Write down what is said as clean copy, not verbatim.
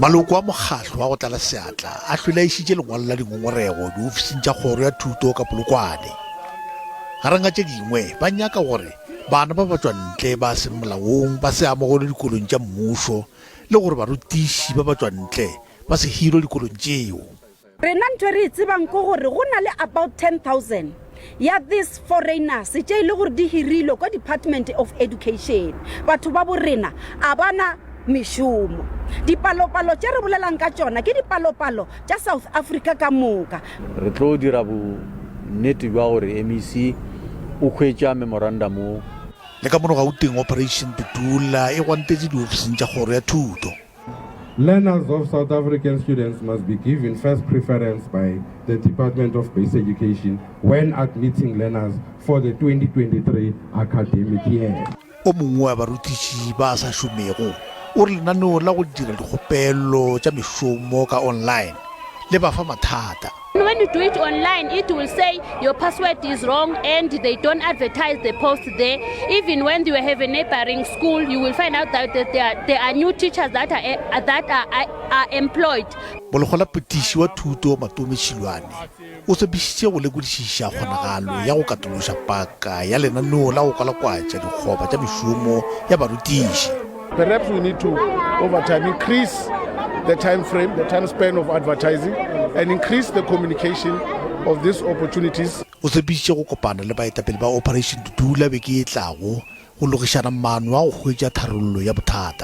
Maloko a mokgahlo wa go tlala seatla a hlwele a išitše lengwalo la dingongorego diofising tša kgoro ya thuto ka Polokwane. Gareng ga tše dingwe, ba nyaka gore bana ba batšwantle ba seng molaong ba se amogelwe dikolong tša mmušo le gore barutiši ba batšwantle ba se hirwe dikolong tšeo. Rena ntho e re e tsebang ke gore go na le about 10,000 ya these foreigners tše e le gore di hirilwe kwa Department of Education. Batho ba bo rena a ba na mešomo. Dipalopalo tše re bolelang ka tšona ke dipalopalo tša South Africa ka moka. Re tlo dira bonnete bja gore MEC o hwetša memorandum wo. Le ka mono Gauteng, Operation Dudula e gwantetše diofising tša Kgoro ya Thuto. Learners of South African students must be given first preference by the Department of Basic Education when admitting learners for the 2023 academic year. O mongwe wa barutiši ba sa šomego o re lenaneo la go dira dikgopelo tša mešomo ka online le ba fa mathata. When you do it online, it will say your password is wrong and they don't advertise the post there. Even when you have a neighboring school, you will find out that there are new teachers that are employed. Molekgolapetiši wa thuto Matome Šilwane o tshepišitše go lekodišiša kgonagalo ya go katološa paka ya lenaneo la go kwalakwatša dikgoba tša mešomo ya barutiši. Perhaps we need to, over time, increase the time frame, the time span of advertising and increase the communication of these opportunities. O tshepišitše go kopana le baetapele ba Operation Dudula beke e tlago go logišana maano a go hwetša tharollo ya bothata.